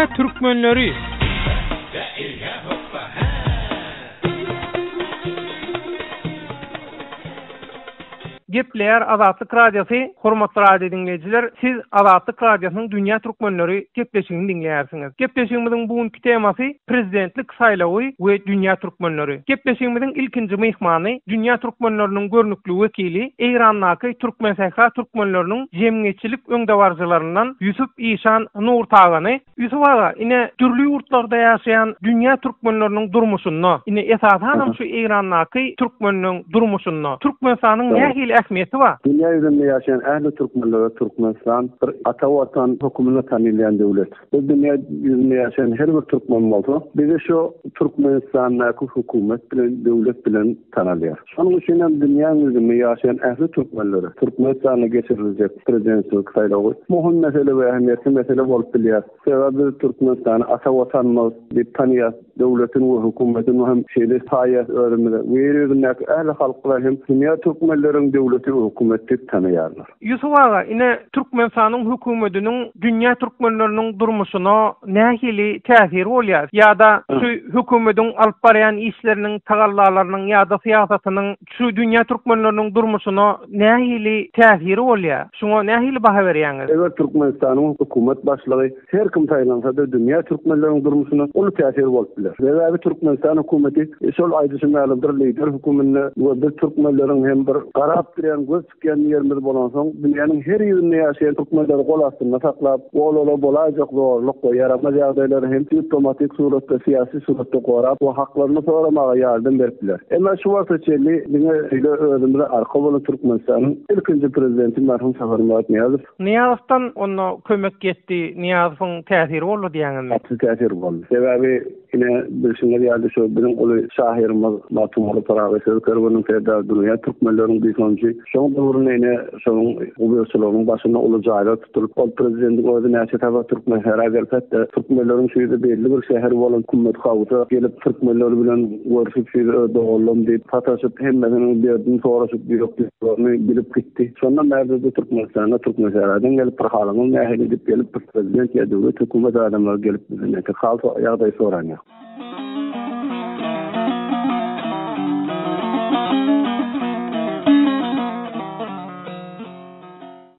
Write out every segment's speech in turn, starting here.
Dünýä türkmenleri! Gepleýär Azatlyk Radiosy, Hormatly radio diňleýjiler, siz Azatlyk Radiosynyň Dünýä türkmenleri gepleşigini diňleýärsiňiz. Gepleşigimiziň bu günki temasy Prezidentlik saýlawy we dünýä türkmenleri. Gepleşigimiziň ilkinji myhmany dünýä türkmenleriniň görnükli wekili, Eýrandaky Türkmensähra türkmenleriniň jemgyýetçilik öňdebaryjylaryndan Ýusup Işan Nurtagany. Ýusup aga, ine, dürli ýurtlarda ýaşaýan dünýä türkmenleriniň durmuşynda, ine, esasanam şu Eýrandaky türkmenleň durmuşynda Türkmenistanyň nähili ähmiýeti bar? Dünýä ýüzünde ýaşaýan ähli türkmenlere Türkmenistan bir ata Watan höküminde tanylýan döwlet. Biz dünýä ýüzünde ýaşaýan her bir türkmen bolsa, bizi şu Türkmenistandaky hökümet bilen, döwlet bilen tanalýar. Şonuň üçin hem dünýäň ýüzünde ýaşaýan ähli türkmenlere Türkmenistanda geçiriljek prezidentçilik saýlawy möhüm mesele we ähmiýetli mesele bolup bilýär. Sebäbi biz Türkmenistany ata Watanymyz diýip tanaýas, döwletini we hökümetini hem şeýle saýýas özümize we ýer ýüzündäki ähli halklar hem dünýä türkmenleriň döwleti we hökümeti diýip tanaýarlar. Ýusup aga, ine, Türkmenistanyň hökümetiniň dünýä türkmenleriniň durmuşyna nähili täsiri bolýar? Ýa-da şu hökümediň alyp barýan işleriniň, tagallalarynyň ýa-da syýasatynyň şu dünýä türkmenleriniň durmuşyna nähili täsiri bolýar? Şuňa nähili baha berýäňiz? Eger Türkmenistanyň hökümet başlygy Her kim saýlansa-da dünýä türkmenleriň durmuşyna uly täsiri bolup biler. Sebäbi Türkmenistan hökümeti şol aýdyşym ýaly bir lider höküminde we biz türkmenleriň hem bir garap durýan göz tikýän ýerimiz bolansoň dünýäniň her ýerinde ýaşaýan türkmenleri gol astynda saklap we olara bolaýjak zorluk we ýaramaz ýagdaýlary hem diplomatik suratda syýasy suratda gorap we haklaryny soramaga ýardam berip biler. Emma şu wagta çenli diňe şeýle özümize arka bolan Türkmenistanyň ilkinji prezidenti merhum Saparmyrat Nyýazow Nyýazowdan onda kömek ýetdi, Nyýazowyň täsiri boldy diýýäňizmi? Gaty täsiri boldy. Sebäbi ine bilşiňiz ýaly şu biziň uly şahyrymyz Magtymguly Pyragy söz kerweniniň serdary dünýä türkmenleriň buýsanjy. Şoň döwründe ine şonuň guberçylygynyň başynda uly jaýlar tutulyp, ol prezidentiň özi näçe sapar Türkmensähra gelip hatda türkmenleriň şu ýerde belli bir şäheri bolan Kümmet-Kawusa gelip türkmenler bilen görüşip şu ýerde öz doganlarym diýip sataşyp hemmesiniň derdini soraşyp ýürek duýgularyny bilip gitdi. Şondan bärde-de Türkmenistanda Türkmensähradan gelip bir halyňyz nähili diýip gelip bir prezident ýa döwlet hökümet adamlary gelip bizden entek hal ýagdaý soran ýok.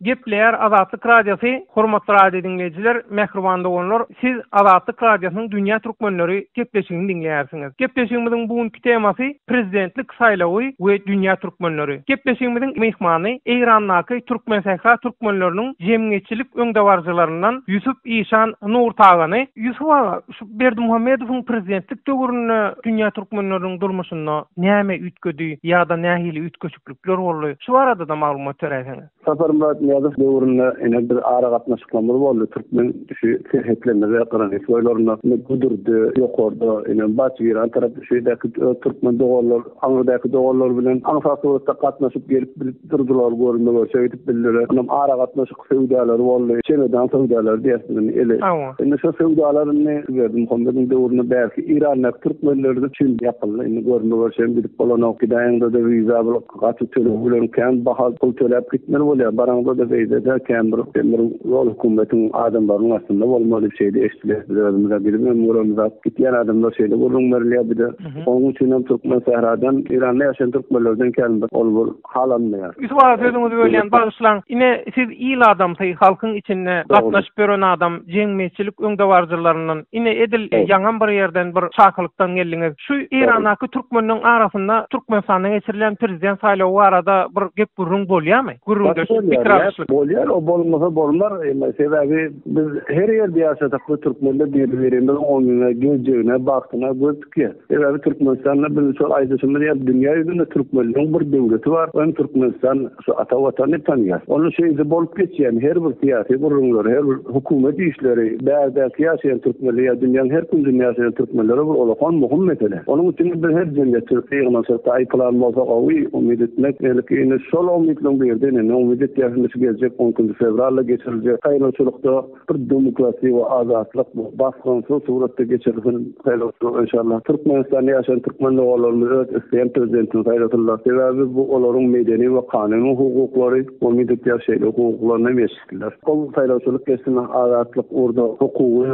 Gepleýär Azatlyk Radiosy, Hormatly radio diňleýjiler, mähriban doganlar, siz Azatlyk Radiosynyň Dünýä Türkmenleri gepleşigini diňleýärsiňiz. Gepleşigimiziň bu günki temasy Prezidentlik saýlawy we dünýä türkmenleri. Gepleşigimiziň myhmany Eýrandaky Türkmensähra türkmenleriniň jemgyýetçilik öňdebaryjylaryndan Ýusup Işan Nurtagany. Ýusup aga, şu Berdimuhamedowyň prezidentlik döwründe dünýä türkmenleriniň durmuşynda näme üýtgedi ýa-da nähili üýtgeşiklikler boldy? Şu barada-da maglumat beräýseňiz. Saparmyrat Nyýazow döwründe ine bir aragatnaşyklarymyz boldy. Türkmen şu serhetlerimize granis boýlarynda ine Gudurdy ýokarda ine Başgiran tarap şu ýerdäki öz türkmen doganlar aňyrdaky doganlar bilen aňsat suratda gatnaşyp gelip bilip durdular görünme görşe gidip bildiler. Onam aragatnaşyk söwdalary boldy. Çemedan söwdalary diýýäs biz indi eli. Indi şu söwdalar indi Berdimuhamedowyň döwründe bärki Irandaky türkmenler üçin ýapyldy. Indi görme görşe gidip bolanok. Gidäýeňde-de wiza bul Gaty töleg bilen kän baha pul töläp gitmeli bolýar. Baraňda-da beýle-de kän bir sen bir ýol hökümetiň adamlarynyň astynda bolmaly diýip şeýle eşidilýär. Biz özümiz-ä gidibem göremizok. Gitýän adamlar şeýle gürrüň berilýär bize. Onuň üçinem türkmen sähradan Eýranda ýaşaýan türkmenlerden kän bir ol bir halanmaýar. Ýusup aga sözüňizi bölýän bagyşlaň. Ine siz il adamsy halkyň içinde gatnaşyp ýören adam jemgyýetçilik öňdebaryjylaryndan ine edil ýaňam bir ýerden bir çakylykdan geldiňiz. Şu Eýrandaky türkmenleň arasynda Türkmenistanda geçirilýän prezident saýlawy barada bir gep-gürrüň bolýarmy? Gürrüňdeşlik, pikir alyşlyk. Bolýar, o bolmasa bolmar. Emma sebäbi biz her ýerde ýaşasak bu türkmenler biri-birimiziň oňuna, geljegine, bagtyna göz tikýär. Sebäbi Türkmenistanda biz şol aýdyşymyz ýaly dünýä ýüzünde türkmenleň bir döwleti bar, o hem Türkmenistan. Şu ata Watany tanýar. Onda şeýle bolup geçýän her bir syýasy gürrüňler, her bir hökümet işleri bärdäki ýaşaýan türkmenler ýa dünýäň her künjünde ýaşaýan türkmenlere bir ulakan möhüm mesele. Onuň üçin biz her jemgyýetçilikde ýygnanyşykda aý pylan bolsa gowy umyt etmek belki indi şol umytlaryň birde indi umyt etýäris indi şu. geljek on ikinji fewralda geçiriljek saýlawçylykda bir demokratiýa we azatlyk basgynsyz suratda geçirilsin saýlawçylyk enşallah. Türkmenistanda ýaşaýan türkmen doganlarymyz öz isleýän prezidentini saýlasynlar. Sebäbi bu olaryň medeni we kanuny hukuklary, umyt etýäris şeýle hukuklaryny hem ýetişsinler. Ol saýlawçylyk geçsin azatlyk ugurda hukugy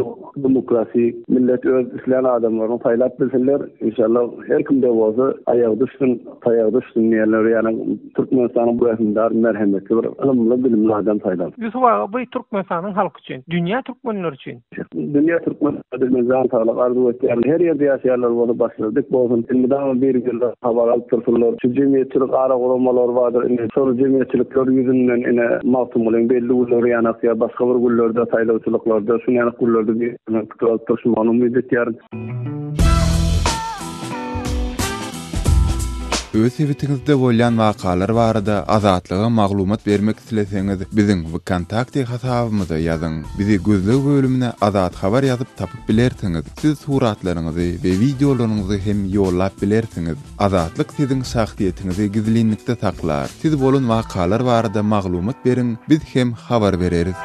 demokrasi millet öz islän adamlaryny saýlap bilsinler. Enşallah her kimde bolsa aýagy düşsün taýagy düşsün diýenler ýaly Türkmenistanyň bu rehimdar, merhemetli bir ylymly, bilimli adam saýlan. Ýusup aga bu Türkmenistanyň halky üçin, dünýä türkmenleri üçin. Dünýä türkmenlerine men jan saglyk arzuw etýärin. Her ýerde ýaşaýanlar bolsa başlary dik bolsun. Elmydama bir-birine habar alyp dursunlar. Şu jemgyýetçilik ara guramalary bardyr ine şol jemgyýetçilikler ýüzünden ine Magtymgulyň belli günleri ýanak ýa başga bir günlerde saýlawçylyklarda şunýanak günlerde bir-birine pikir alyp durşmagyny umyt etýärin. Öz sebitiňizde bolýan wakalar barada Azatlyga maglumat bermek isleseňiz, biziň Wkontakte hasabymyza ýazyň. Bizi gözleg bölümine Azat Habar ýazyp tapyp bilersiňiz. Siz suratlaryňyzy we wideolaryňyzy hem ýollap bilersiňiz. Azatlyk siziň şahsyýetiňizi gizlinlikde saklar. Siz bolan wakalar barada maglumat beriň, biz hem habar bereris.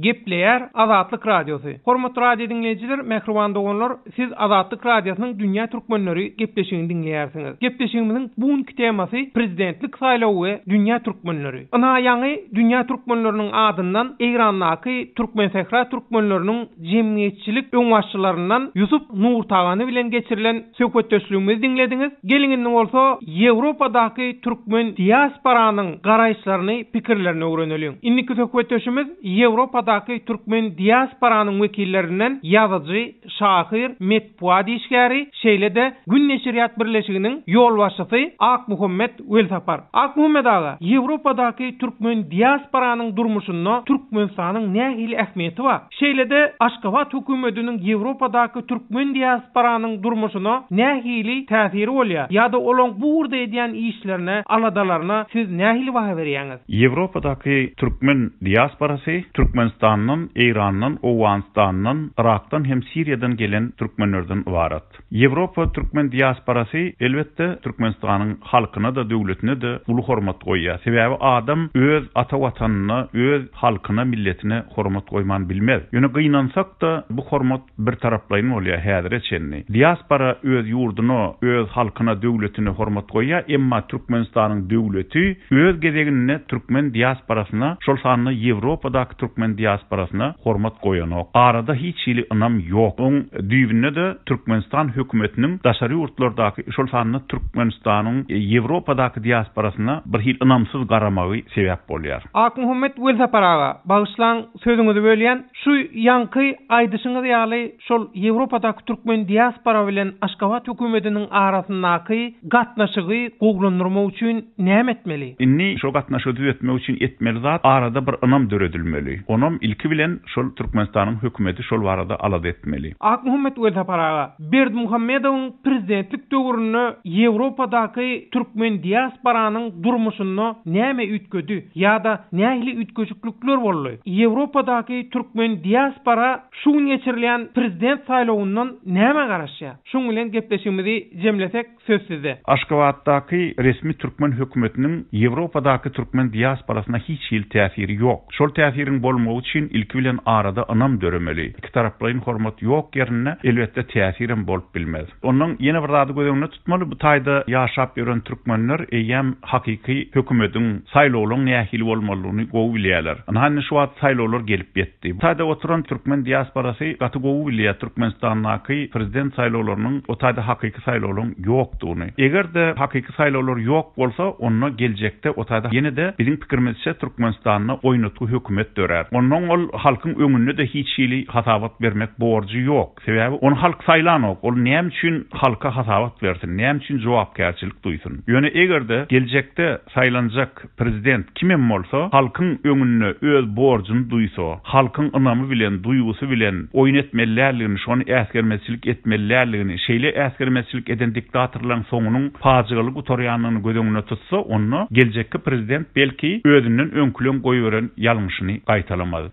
Gepleýär Azatlyk Radiosy. Hormatly radio diňleýjiler, mähriban doganlar, siz Azatlyk Radiosynyň Dünýä Türkmenleri gepleşigini diňleýärsiňiz. Gepleşigimiziň bu günki temasy Prezidentlik saýlawy we dünýä türkmenleri. Ynha ýaňy dünýä türkmenleriniň adyndan Eýrandaky Türkmensähra türkmenleriniň jemgyýetçilik öňbaşçylaryndan Ýusup Nurtagany bilen geçirilen Söhbetdeşligimizi diňlediňiz. Geliň indi bolsa Ýewropadaky türkmen diasporanyň garaýyşlaryny, pikirlerini öwreneliň. Indiki söhbetdeşimiz Ýewropadaky türkmen diasporanyň wekillerinden ýazyjy, şahyr, metbugat işgäri, şeýle-de Gün neşirýat birleşiginiň ýolbaşçysy Akmuhammet Welsapar. Akmuhammet aga, Ýewropadaky türkmen diasporanyň durmuşynda Türkmenistanyň nähili ähmiýeti bar? Şeýle-de Aşgabat hökümetiniň Ýewropadaky türkmen diasporanyň durmuşyna nähili täsiri bolýar ýa-da olaň bu ugurda edýän işlerine, aladalaryna siz nähili baha berýäňiz? Ýewropadaky türkmen diasporasy Türkmenistandan, Eýrandan, Owganystandan, Yrakdan hem Siriýadan gelen türkmenlerden ybarat. Ýewropa türkmen diasporasy, elbetde, Türkmenistanyň halkyna-da, döwletine-de uly hormat goýýar. Sebäbi adam öz ata Watanyna, öz halkyna, milletine hormat goýman bilmez. Ýöne gynansak-da, bu hormat birtaraplaýyn bolýar häzire çenli. Diaspora öz ýurduna, öz halkyna, döwletine hormat goýýar, emma Türkmenistanyň döwleti öz gezeginde türkmen diasporasyna, şol sanda Ýewropadaky türkmen diasporasyna hormat goýanok. Arada hiç hili ynam ýok. Oň düýbünde-de Türkmenistan hökümetiniň daşary ýurtlardaky, şol sanda Türkmenistanyň Ýewropadaky diasporasyna birhili ynamsyz garamagy sebäp bolýar. Akmuhammet Welsapar aga, bagyşlaň sözüňizi bölýän, şu ýaňky aýdyşyňyz ýaly şol Ýewropadaky türkmen diaspora bilen Aşgabat hökümetiniň arasyndaky gatnaşygy gowulandyrmak üçin näme etmeli? Indi şol gatnaşygy düzetmek üçin etmeli zat arada bir ynam döredilmeli. Onam ilki bilen şol Türkmenistanyň hökümeti şol barada alada etmeli. Akmuhammet Welsapar aga, Berdimuhamedowyň prezidentlik döwründe Ýewropadaky türkmen diasporanyň durmuşynda näme üýtgedi ýa-da nähili üýtgeşiklikler boldy? Ýewropadaky türkmen diaspora şu gün geçirilýän prezident saýlawyndan nämä garaşýar? Şuň bilen gepleşigimizi jemlesek, söz sizde. Aşgabatdaky resmi türkmen hökümetiniň Ýewropadaky türkmen diasporasyna hiç hili täsiri ýok. Şol täsiriň bolmagy üçin ilki bilen arada ynam döremeli. Ikitaraplaýyn hormat ýok ýerinde elbetde täsirem bolup bilmez. Ondan ýene bir zady göz öňünde tutmaly, bu taýda ýaşap ýören türkmenler eýýäm hakyky hökümediň, saýlawlaň nähili bolmalydygyny gowy bilýärler. Ynha indi şu wagt saýlawlar gelip ýetdi. Bu taýda oturan türkmen diasporasy gaty gowy bilýär Türkmenistandaky prezident saýlawlarynyň o taýda hakyky saýlawlaryň ýokdugyny. Eger-de hakyky saýlawlar ýok bolsa, onda geljekde o taýda ýene-de biziň pikirimizçe Türkmenistanda oýnatgy hökümet dörär. Onnoň ol halkyň öňünde-de hiç hili hasabat bermek borjy ýok. Sebäbi ony halk saýlanok, ol näme üçin halka hasabat bersin, näme üçin jogapkärçilik duýsun? Ýöne eger-de geljekde saýlanjak prezident kimem bolsa, halkyň öňünde öz borjuny duýsa, halkyň ynamy bilen, duýgusy bilen oýun etmeli däldigini, şony äsgermezçilik etmeli däldigini, şeýle äsgermezçilik eden diktatorlaryň soňunyň pajygaly gutarýandygyny göz öňünde tutsa, onda geljekki prezident belki özünden öňküleň goýberen ýalňyşyny gaýtalamaz.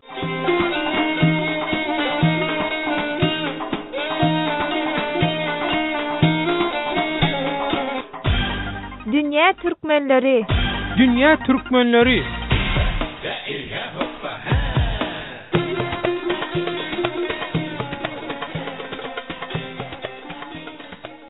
Dünýä türkmenleri! Dünýä türkmenleri!